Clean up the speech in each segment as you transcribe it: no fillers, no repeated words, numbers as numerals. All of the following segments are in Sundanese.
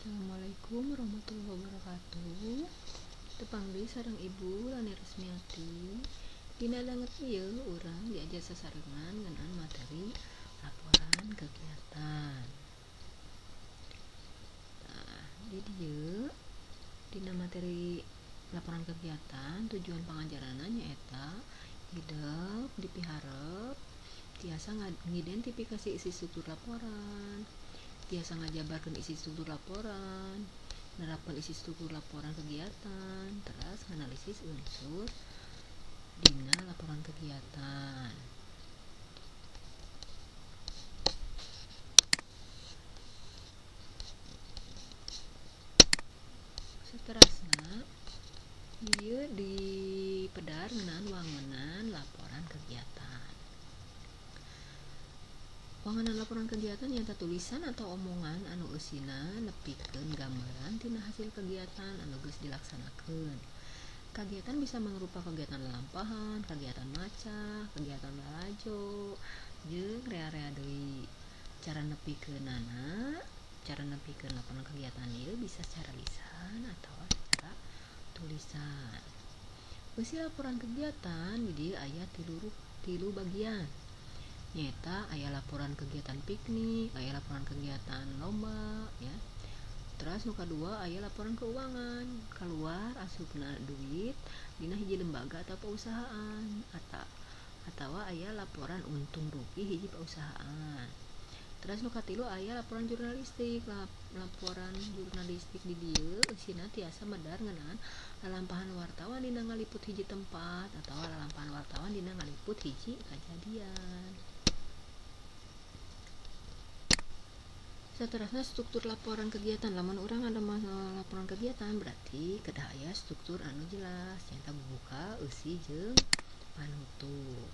Assalamualaikum warahmatullahi wabarakatuh. Tepang deui sareng Ibu Lani Resmiati. Dina danget ieu urang diajar sasarengan ngeunaan materi laporan kegiatan. Nah, di dieu dina materi laporan kegiatan tujuan pangajaranna nyaeta hidep dipiharep tiasa ngidentifikasi isi struktur laporan, tiasa ngajabarkeun isi struktur laporan, nerapkeun isi struktur laporan kegiatan, teras nganalisis unsur dina laporan kegiatan. Saterasna ieu dipedar ngeunaan wangunan laporan kegiatan. Wangunan laporan kegiatan nyaeta tulisan atau omongan anu eusina nepikeun gambaran tina hasil kegiatan anu geus dilaksanakeun. Kagiatan bisa mangrupa kegiatan lalampahan, kegiatan maca, kegiatan lalajo, jeung rea-rea deui. Cara nepikeunana, cara nepikeun laporan kegiatan ieu bisa secara lisan atawa secara tulisan. Eusi laporan kegiatan di dieu aya tilu bagian. Nyaeta aya laporan kegiatan piknik, aya laporan kegiatan lomba, ya. Terus nu kadua aya laporan keuangan, keluar asupna duit dina hiji lembaga atau perusahaan, atawa aya laporan untung rugi hiji perusahaan. Terus nu katilu aya laporan jurnalistik. Laporan jurnalistik di dieu eusina tiasa medar ngeunaan lalampahan wartawan dina ngaliput hiji tempat atawa lalampahan wartawan dina ngaliput hiji kajadian. Saterasna struktur laporan kegiatan. Lamun urang ada masalah laporan kegiatan berarti kedah aya struktur anu jelas nyaeta bubuka, eusi jeung panutup.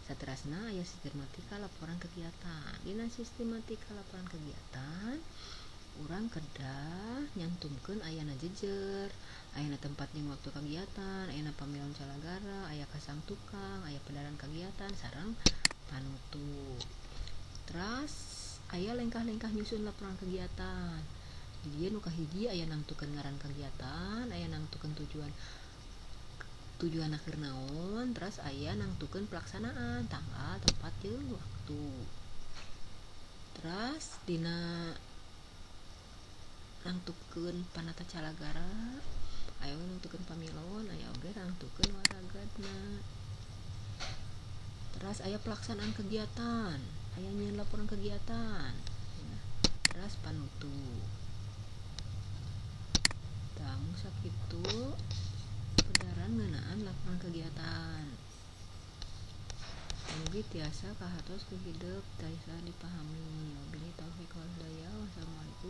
Saterasna aya sistematika laporan kegiatan. Dina sistematika laporan kegiatan urang kedah nyantumkeun ayana jejer, ayana tempat jeung waktu kegiatan, ayana pamilon calagara, aya kasang tukang, aya pedaran kegiatan sareng panutup. Teras aya lengkah-lengkah nyusun laporan kegiatan. Di dieu nu kahiji aya nangtukeun ngaran kegiatan, aya nangtukeun tujuan keur naon, teras aya nangtukeun pelaksanaan, tanggal, tempat jeung waktu. Teras dina nangtukeun panata calagara, aya oge nangtukeun pamilon, aya oge nangtukeun waragadna. Teras aya pelaksanaan kegiatan, aya nyieun laporan kegiatan, ya. Teras panutup. Tah mung sakitu pedaran ngeunaan laporan kegiatan. Mugi tiasa kahatos ku hidep tiasa dipahami. Wabillahi taufiq wal hidayah. Wassalamualaikum.